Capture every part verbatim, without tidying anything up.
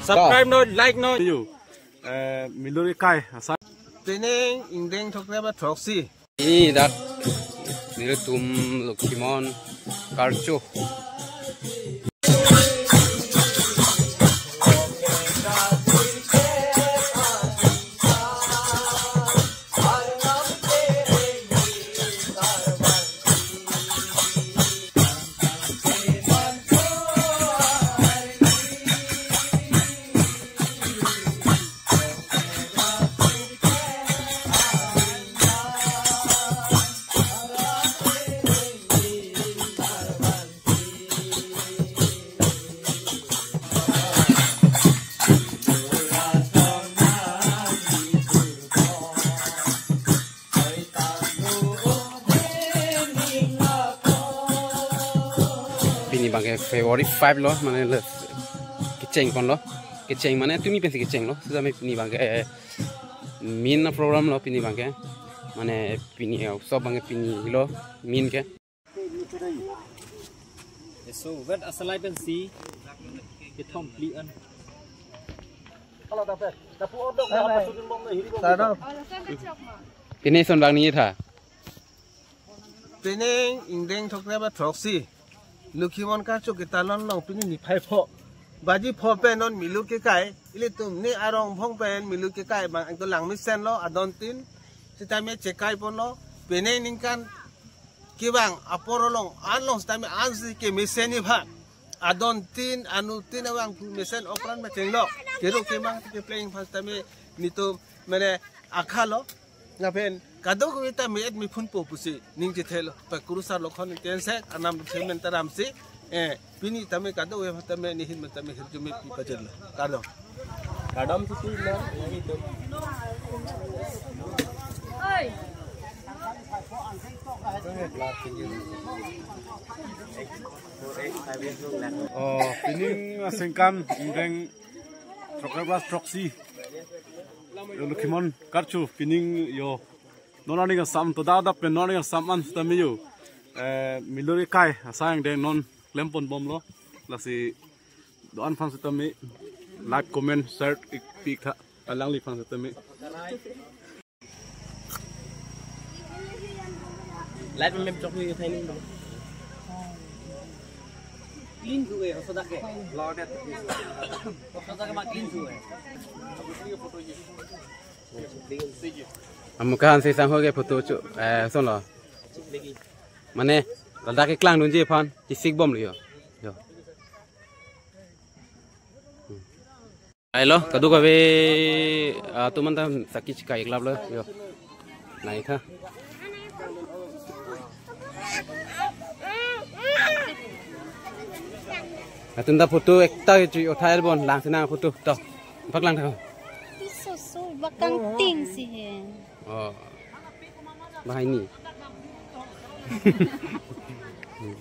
Subscribe non, like non. Yo. Eh, Milur Ekai, asa. Penang ingdeng throkkre ba throksi. Ini dak nelitum Lokhimon Karcho. Pini abangke February five lo, mane le kecheng ponlo. Kecheng mane tumi pensi kechenglo. Sitame pini abangke, eh, main program lo pini abangke. Mane pini, eh, utsav abangke pini lo main ke. So, vet asalai pensi kethom phli an. Pini son bang ni tha. Penang ingdeng throkkre ba throksi. Lokhimon Karcho ketalon along pini niphai pho. Baji pho pen non Milur Ekai. Ilitum ne arong bhong pen Milur Ekai abang angto lang mesenlo adon tin. Sitame chekai ponlo. Penang ningkan kevang apor along, along sitame ansi kemesen ni phan. Adon tin, anu tin abang mesen okran machenglo. Kero kemang ke playing phan sitame nelitum mane akhalo. Lapen kadokave ta me-et mephunpo pusi ning chethelo. Pakurusar Lokhon Ingti Sek, anam semen taram si. Eh, pini tame kadokave tame nihin tame hirjume pi pajirlo. Kardom. Kardom si pi lo, ya itu. Oh, penang aningkan ingdeng throkkre ba throksi. Yo Lokhimon Karcho penang yo. Non aning asam to dada pen non aning asam an sitame yo. Eh, Milur Ekai asa ingdeng non klem ponbomlo. Lasi do-an aphan sitame like, comment, share ik pik tha. Alangli aphan sitame. Light mem chok ni thai ni. Clean tu eh, osodak ke. Osodak ke ma clean tu eh. Amuka han si sang ho ke photo chu, eh, son lo. Mane, ladak keklang dunji aphan, chesik bomlo yo. Yo. Ailo, kadokave, ah, atum anta saki chekai klaplo, yo. Nai tha. Atum ta photo ekta chu uthai bon lang sinang photo to. Paklang tha. Tiso so bakang ting si he. Oh. Bahai ni.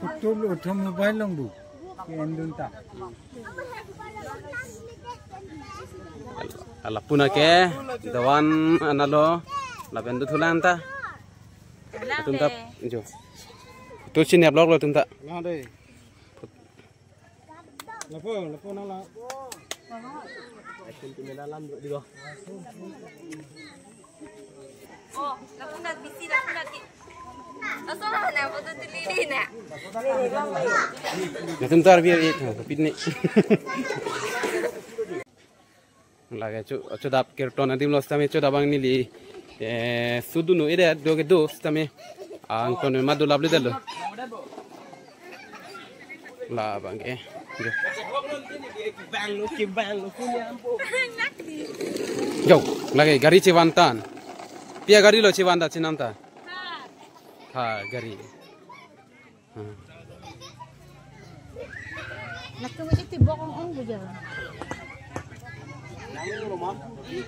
Photo lo tho mobile along do. Ke endun ta. Ala puna ke dawan analo lapen do thulang ta. Atum ta jo. Photo chin ya vlog lo atum ta. Lapo, lapo nang la. Action tu mena lam dulu. Oh, lapu nat bisi, lapu nat ki. Aso na foto tu lili na. Natum tar biar itu, tapi ni. Lake chu, chodap kirton adim lo sitame chodap abang neli, eh, sudunu ide do kedo sitame angton ma do lapli delo. Labang ke. Jo. Jo, lake gari chevan tan. Pia gari lo chevan ta chenam ta. Ha, gari. Hmm. Latum aja tibok ong ong buja.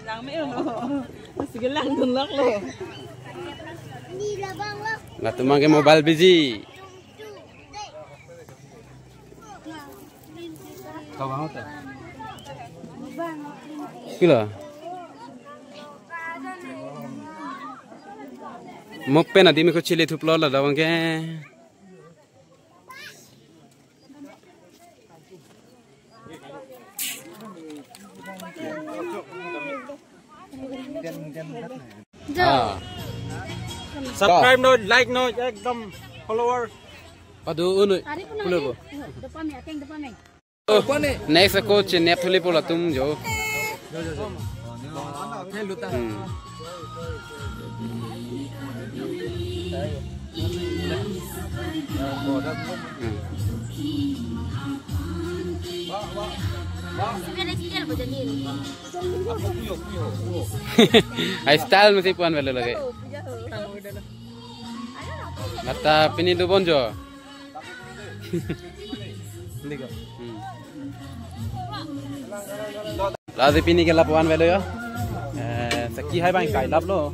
Lang me lo. Masih gelang dunlok lo. Latum abangke mobile busy. Kau bangun tak? Pila? Mo pen adim ko chile thuplo ladak abangke. Ah. Subscribe noi, like noi, ekdom follower. Padu unu. Pulo bo. Depan ya, keng depan ya. Next ako chenep thuli po latum jo. Hmm. Hmm. Ai style mesti puan bela lagi. Mata pini do bon jo. Hmm. Lasi pini ke lapuan velo yo. Eh, saki hai bang kai lap lo.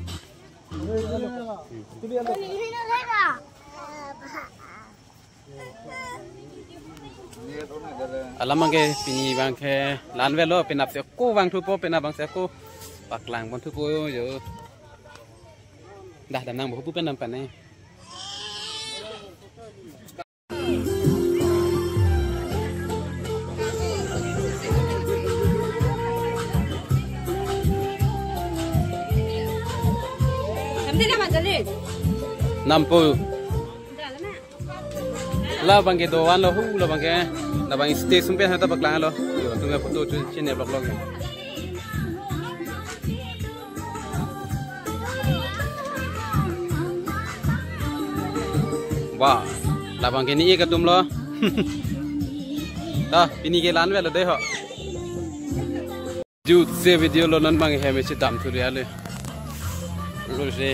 Alam bang ke pini bang ke lan velo, penap si ako vangthupo, penap bang si ako paklang ponthupo yo. Dah, damnang bo pu penam pane. Nampo. La bang ke do-an lo hu, la bang ke. La bang stage sung pen hata paklang lo. Yo, tum ya photo chu chine vlog vlog. Wah, la bang ke ni ik atum lo. Ta, pini ke lan velo dei ho. Jutse video lo, non bang hem si dam thu ria le. Lo se,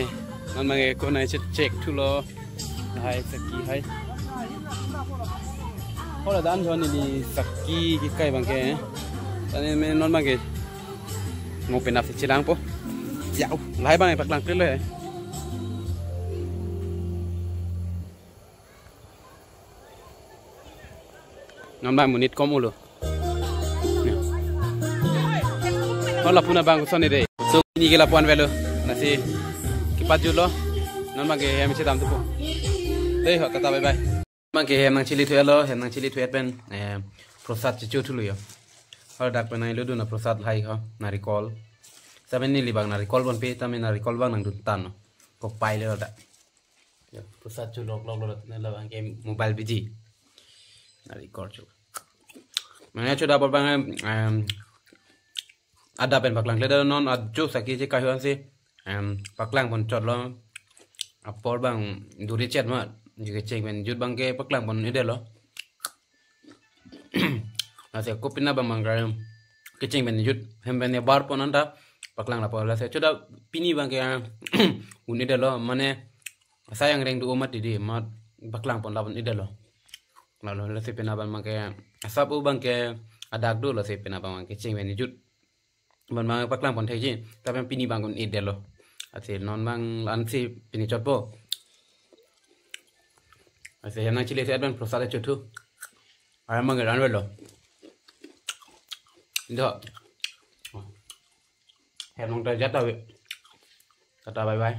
non bang ke konai si check thu lo. Hai saki hai. Hola dan ho neli saki kekai bang ke. Tani me non bang ke. Ngo penap si chelang po. Ya, uh, lahai bang paklang kle le. Non bang monit kom ulo. Ya. Hola puna bang soni dei. So pini ke lapuan velo. Lasi kipat julo. Non bang ke hem si dam thupo. Dei ho, tata bye bye. Bang ke hem nangchili thu-et lo, hem nangchili thu-et pen, eh, prosad checho thu lo yo. Hor dak pen nang lo dun a prosad lahai ho, narikol. Saben neli bang narikol ponpe, tame narikol bang nangdun tanglo. Kopai le lo dak. Ya, prosad cholok lok lo, ne la bang ke mobile busy. Narikol cho. Mane cho da bor bang, em, adap pen paklang kle da non ajo saki chekai ho ansi, em, paklang pon chot lo. Apor bang duri chet ma, je kecheng pen jut bang ke paklang pon-et lo. Lasi ako penap bang bang ke kecheng pen jut hem pen ya bar pon anta paklang lapo. Lasi cho da pini bang ke, ah, un-et lo mane asai angreng do mati dei, mat paklang pon la pon-et lo. Lalo lasi penap bang bang ke asap u bang ke adak do, lasi penap bang bang kecheng pen jut. Bang bang paklang pon thekji, tapi pini bang un-et lo. Lasi non bang ansi pini chotpo. Lasi hem nangchili thu-et pen prosad checho thu. Aram bang ke ran velo. Do. Hem nang ta jat ave. Tata bye bye.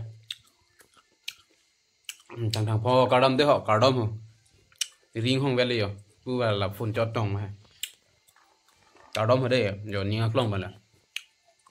Hmm, thang thang pho kardom dei ho, kardom ho. Ring hong velo yo. Pu vela phone chot tong ma. Kardom ho dei yo, ning aklong bala.